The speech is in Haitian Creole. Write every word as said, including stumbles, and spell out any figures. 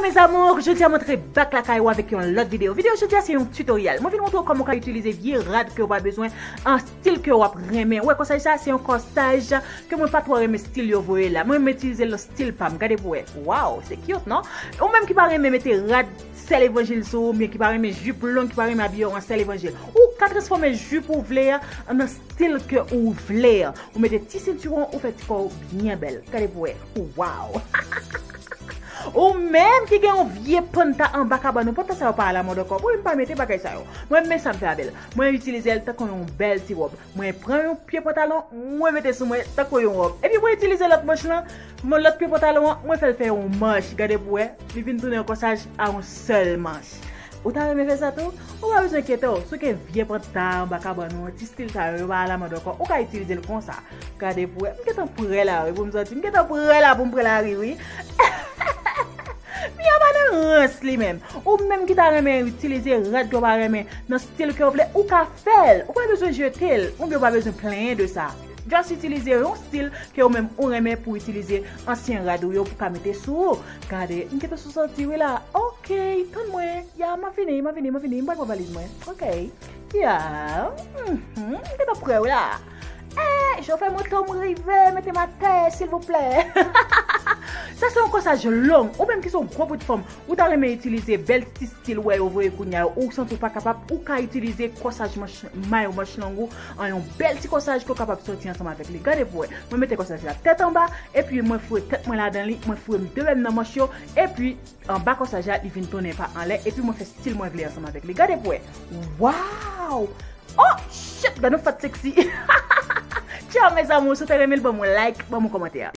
Mes amours, jodi a mwen antre back lakay ou avèk yon lòt videyo. Videyo jodi a se yon tutoriel. Mwen vin montre w kòman w ka itilize vye rad ke w pa bezwen an stil ke w ap renmen. Ou wè kòsaj sa, se yon kòsaj ke mwen pa twò renmen stil yo voye la. Mwen renmen itilize l nan stil pa m. Gade pou wè. Wow, se cute, non? Ou menm ki pa renmen mete rad sè levanjil sou ou, oubyen ki pa renmen jip long, ki pa renmen abiye w an sè levanjil. Ou ka transfòme jip ou vle a nan stil ke ou vle a. Ou mete ti sentiwon, ou fè ti kò w byen bèl. Gade pou wè. Wow! Ou menm ki gen yon vye panta anba kabann ou, panta sa yo pa alamòd ankò. Bon, m pa mete bagay sa yo. Mwen, men sa m fè avè l. Mwen itilize l tankou yon bèl ti wòb. Mwen pran yon pye pantalon, mwen mete sou mwen tankou yon wòb. Epi mwen itilize lòt manch lan, mwen lòt pye pantalon an, mwen fè l fè yon manch. Gade pou wè, li vin tounen yon kòsaj a yon sèl manch. Ou ta renmen fè sa tou? Ou pa bezwen enkyete w. Si w gen vye panta anba kabann ou, ti stil sa yo, yo pa alamòd ankò, ou ka itilize l konsa. Gade pou wè. M gentan prè la, wi, pou m sòti. M gentan prè la pou m pran lari, wi. Mia pa nan rans li menm. Ou menm ki ta renmen itilize rad ke w pa renmen nan stil ke w vle, ou ka fè l. Ou pa bezwen jete l, oubyen ou pa bezwen plenyen de sa. Just itilize yon stil ke ou menm ou renmen pou itilize ansyen rad ou yo pou ka mete sou ou. Gade, m gentan sou sòti, wi, la. Ok, tann mwen. Ya, m ap vini, m ap vini, m ap vini. M pral pran valiz mwen. Ok. Ya. Mhm, m gentan prè, wi, la. Eh, chofè moto m rive, mete m atè, silvouplè. Sa se yon kòsaj long. Ou menm ki se yon gwo bout fanm, ou ta renmen itilize bèl ti stil wè yo voye kounye a yo, ou santi w pa kapab, ou ka itilize kòsaj manch, mayo manch long ou an yon bèl ti kòsaj ke w kapab sòti ansanm avèk li. Gade pou wè. Mwen mete kòsaj la tèt anba, epi mwen foure tèt mwen ladan li, mwen foure m de men m nan manch yo, epi anba kòsaj la, li vin tounen pa anlè, epi mwen fè stil mwen vle ansanm avèk li. Gade pou wè. Wow! Oh, shit, gade yon fat sexy. Ciao, mes amours, si w te renmen l, ban m yon like, ban m yon kòmantè.